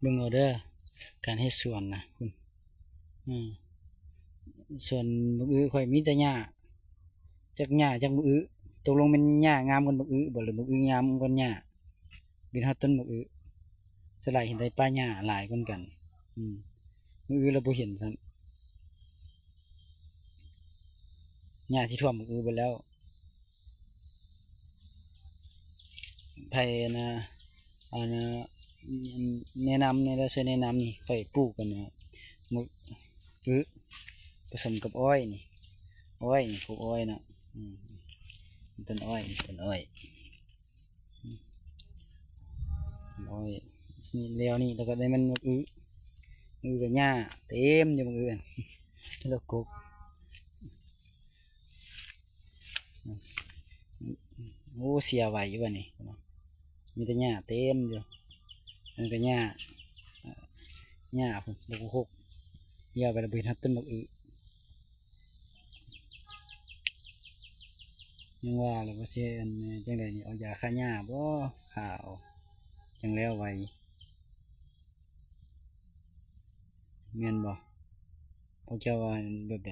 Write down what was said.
ເບິ່ງເອົາເດີ ການເຮັດສວນນະ ພຸ້ນ ອືມ ສວນບັກອຶຂ້ອຍມີແຕ່ຫຍ້າ ຈັກຫຍ້າຈັກບັກອຶ ຕົກລົງແມ່ນຫຍ້າງາມກ່ອນບັກອຶບໍ່ ຫຼືບັກອຶງາມກ່ອນຫຍ້າ? ບິນຮອດຕົ້ນບັກອຶ ສະຫຼາຍເຫັນແຕ່ປ່າຫຍ້າຫຼາຍກ່ອນກັນ ອືມ ບັກອຶລະບໍ່ເຫັນຊ້ຳ ຫຍ້າທີ່ຖ້ວມບັກອຶເບິດແລ້ວ. ໃຜນະ ອັນນະ ແນະນຳແດ່ເດີ ຊ່ວຍແນະນຳນີ້ ຂ້ອຍປູກອັນນະ ໝາກອຶ ປະສົມກັບອ້ອຍນີ້ ອ້ອຍນີ້ ປູກອ້ອຍເນາະ ອືມ ຕົ້ນອ້ອຍ ຕົ້ນອ້ອຍ ອືມ ຕົ້ນອ້ອຍ ນີ້ແລ້ວນີ້ ແລ້ວກໍໄດ້ແມ່ນໝາກອຶ ໝາກອຶກັບຫຍ້າ ເຕັມຢູ່ໝາກອຶ ແລ້ວກົກ ໂອ້ ເສຍໄວຢູ່ບັດນີ້ ມີແຕ່ຫຍ້າເຕັມຢູ່ ອັນນີ້ກໍຫຍ້າ ຫຍ້າພຸ້ນ ບັກຫົກ ຢາວໄປລະບໍ່ເຫັນຮອດຕົ້ນບັກອຶ ຍັງວ່າລະວ່າຊິ ອັນ ຈັ່ງໃດນີ້ ເອົາຢາຂ້າຫຍ້າບໍ່ ຂ້າເອົາ ຈັ່ງແລ້ວໄວ ແມ່ນບໍ່? ພວກເຈົ້າວ່າແບບໃດ?